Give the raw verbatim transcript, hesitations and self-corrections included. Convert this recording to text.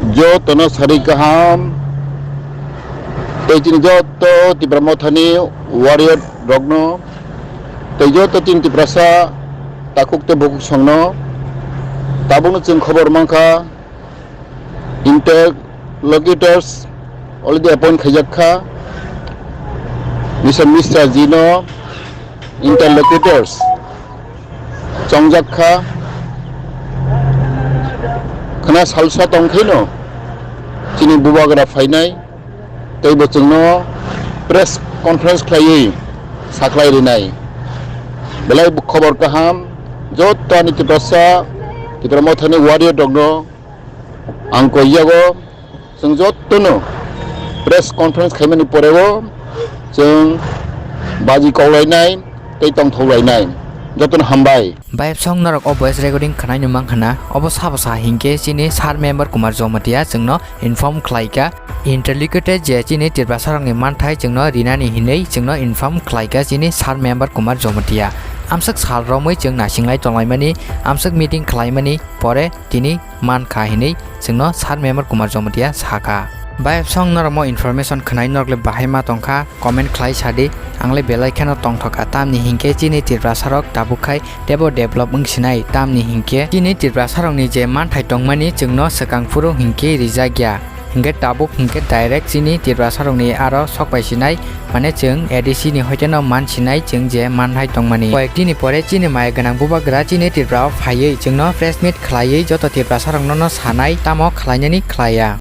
Jotono sari kaham, tei chini joto Tipra Mothani warrior rokno, tei joto chini Tiprasa takhuk tei bukhuk songno, tabukno chwng khobor mankha, interlocutors already appoint khaijak kha, Mister Mishra jino interlocutors chongjak kha, khna salsa tongkheno chini bubagra phainai, tei bo chwngno press conference khlaiwi sakhlai rinai. Belai khobor kaham, joto ani Tiprasa, Tipra Mothani warrior rokno ang koi yago, chwng jotono press conference khaimani poreo chwng baji koklainai tei tongthok lainai. Jotono hambai. Bayapsong norok o voice recording khwnai nung mankha na, obo sabo sa hinkhe chini sir member Kumar Jomatia chwngno inform khlaikha. Interlocutor je chini Tiprasa rokni manthai chwngno rinani hinwi chwngno inform khlaikha chini sir member Kumar Jomatia. Amswk sal romwi chwng nasinglai tonglaimani, amswk meeting khlaimani pore tini mankha hinwi chwngno sir member Kumar Jomatia sakha. Bayapsong norokmo information khwnai norokle bahai ma tongkha, comment khlai sadi, angle belai kheno tongthokha, tamni hinkhe chini Tiprasa rok tabuk khai tebo develop wngsinai, tamni hinkhe chini Tiprasa rokni je manthai tongmani chwngno swkang phuru hinkhe rijakya. Hinkhe tabuk hinkhe direct chini Tiprasa rokni aro sokpaisinai, mane chwng A D C ni hoiteno mansinai chwng je manthai tongmani. Koyekti ni pore chini maya gwnang bubagra chini Tripura o phaiwi chwngno press meet khlaiwi joto Tiprasa rokno no sanai, tamo khlainani khlaiya.